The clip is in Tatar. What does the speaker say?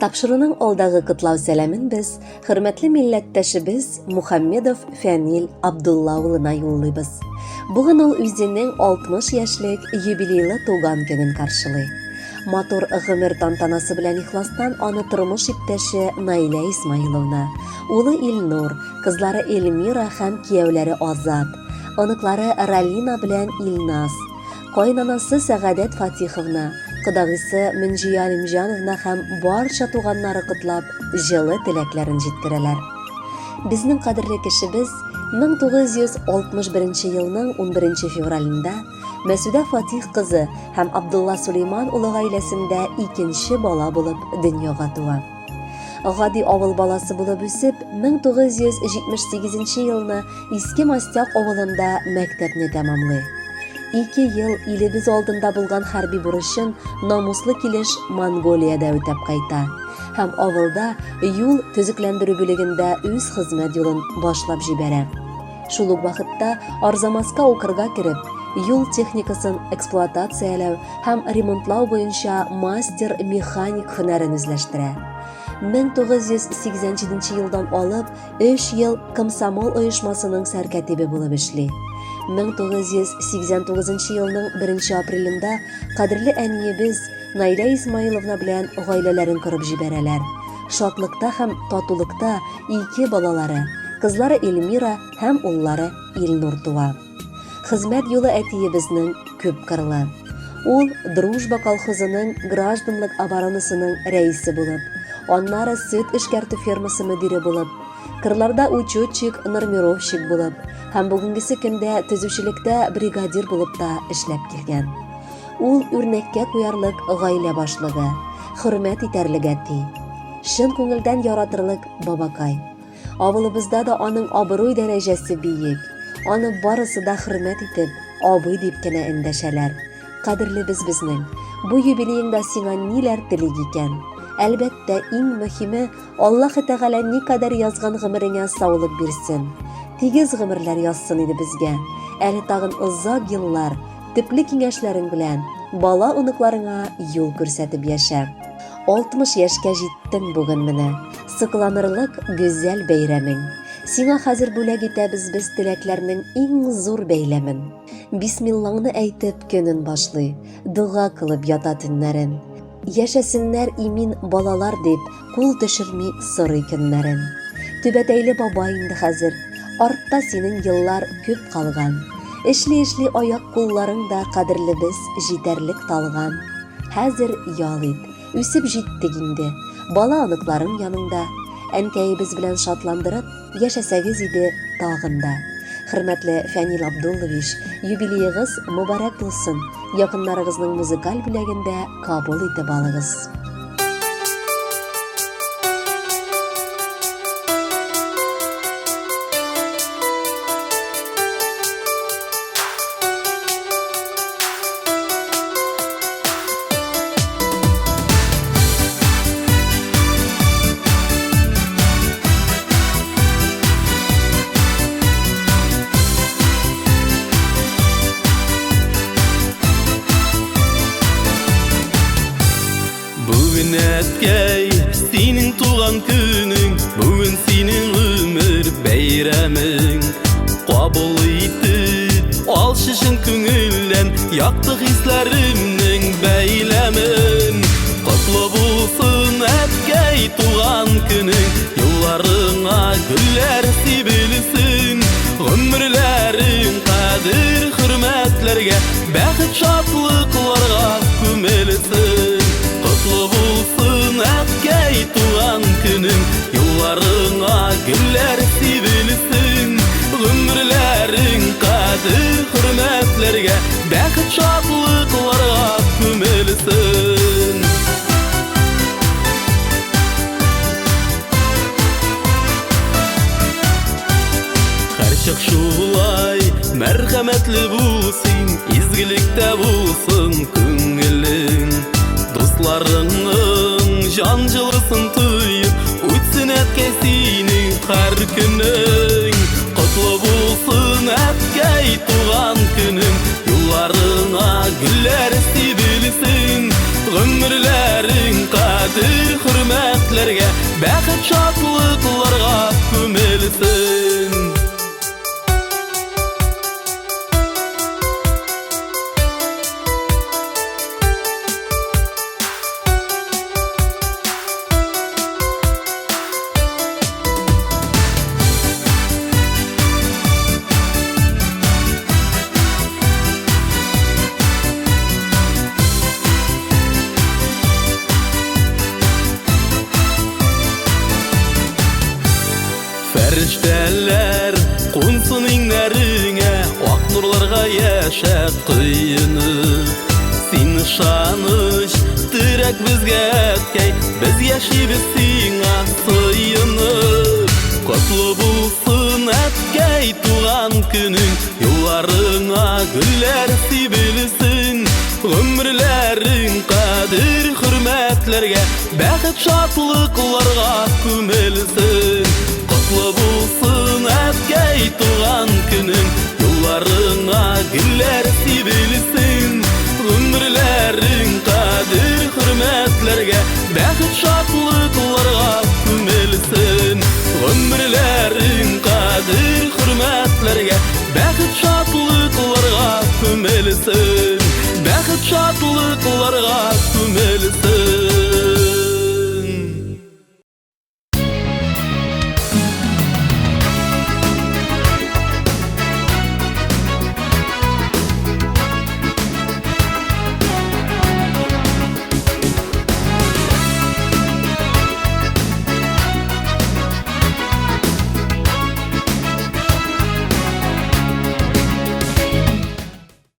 Тапшыруның алдагы котлау сәламен без хөрмәтле милләттәшебез Мухаммедов Фәнил Абдулла улына юллыйбыз. Бүген ул үзенең 60 яшьлек юбилейлы туган көнен каршылый. Матур гомер тантанасы белән ихластан аны тормыш иптәше Наилә Исмаиловна, улы Илнур, кызлары Эльмира һәм кияүләре Азат, оныклары Ралина белән Илназ, Кайнанасы Сәгадәт Фатиховна, кодагыйсы Мөнҗия Алимҗановна һәм барча туганнары котлап, җылы теләкләрен җиткерәләр. Безнең кадерле кешебез 1961 елның 11 февралендә Мәсүдә Фатих кызы һәм Абдулла Сулейман улы гаиләсендә икенче бала булып дөньяга туа. Гади авыл баласы булып үсеп, 1978 елны Иске Мостяк авылында мәктәпне тәмамлый. Ике ел илебез алдында булган хәрби бурычын намуслы килеш Монголиядә үтәп кайта һәм авылда юл төзекләндерү бүлегендә үз хезмәт юлын башлап җибәрә. Шул ук вакытта Арзамаска укырга кереп, юл техникасын эксплуатацияләү һәм ремонтлау буенча мастер-механик һөнәрен үзләштерә. 1987 елдан алып өч ел комсомол оешмасының сәркәтибе булып эшли. 1989 елның 1 апрелендә кадерле әниебез Наилә Исмаиловна белән гаиләләрен корып җибәрәләр. Шатлыкта һәм татулыкта ике балалары, кызлары Эльмира һәм уллары Илнур туа. Хезмәт юлы әтиебезнең күпкырлы. Ул Дружба колхозының гражданлык оборонасының рәисе булып, аннары сөт эшкәртү фермасы мөдире булып, кырларда учетчик, нормировщик булып һәм бүгенгесе көндә төзүчелектә бригадир булып та эшләп килгән. Ул үрнәккә куярлык гаилә башлыгы, хөрмәт итәрлек әти, чын күңелдән яратырлык бабакай. Авылыбызда да аның абруй-дәрәҗәсе биек. Аны барысы да хөрмәт итеп, абый дип кенә эндәшәләр. Кадерлебез безнең, бу юбилееңда сиңа ниләр телик икән? Әлбәттә, иң мөһиме, Аллаһы Тәгалә никадәр язган гомереңә саулык бирсен. Тигез гомерләр язсын иде безгә. Әле тагын озак еллар, төпле киңәшләрең белән бала-оныкларыңа юл күрсәтеп яшә. 60 яшькә җиттең бүген менә. Сокланырлык гүзәл бәйрәмең. Сиңа хәзер бүләк итәбез без теләкләрнең иң зур бәйләмен. Бисмиллаңны әйтеп көнен башлый, дога кылып ята төннәрен. Яшәсеннәр имин балалар дип, кул төшерми сорый көннәрен. Түбәтәйле бабай инде хәзер, артта синең еллар күп калган. Эшли-эшли аяк-кулларың да кадерлебез җитәрлек талган. Хәзер ял ит, үсеп җиттек инде, бала-оныкларың яныңда. Әнкәебез белән шатландырып, яшәсәгез иде тагын да. Хөрмәтле Фәнил Абдуллович, юбилеегыз мөбарәк булсын, якыннарыгызның музыкаль бүләген дә кабул итеп алыгыз. Бүген әткәй, синең туган көнең, бүген синең гомер бәйрәмең. Кабул итеп, алчы чын күңелдән якты хисләремнең бәйләмен. Котлы булсын, әткәй, туган көнең, юлларыңа гөлләр сибелсен. Гомерләрең кадер хөрмәтләргә, бәхет шатлыкларга күмелсен. Котлы булсын, әткәй, туган көнең, юлларыңа гөлләр сибелсен. Гомерләрең кадер хөрмәтләргә, бәхет шатлыкларга күмелсен. Һәрчак шулай мәрхәмәтле бул син, изгелектә булсын күңелең. Дусларыңның җан җылысын тоеп, үтсен әткәй синең һәр көнең. Котлы булсын, әткәй, туган көнең, юлларыңа гөлләр сибелсен. Гомерләрең кадер хөрмәт бәхет шатлыкларга күмелсен. Фәрештәләр кунсын иңнәреңә, ак нурларга яшәп коенып. Син ышаныч, терәк безгә, әткәй, без яшибез сиңа сыенып. Котлы булсын, әткәй, туган көнең, юлларыңа гөлләр сибелсен. Гомерләрең кадер хөрмәтләргә, бәхет шатлыкларга күмелсен. Котлы булсын, әткәй, туган көнең, юлларыңа гөлләр сибелсен. Гомерләрең кадер хөрмәтләргә, бәхет шатлыкларга күмелсен. Гомерләрең кадер хөрмәтләргә, бәхет шатлыкларга күмелсен. Бәхет шатлыкларга күмелсен.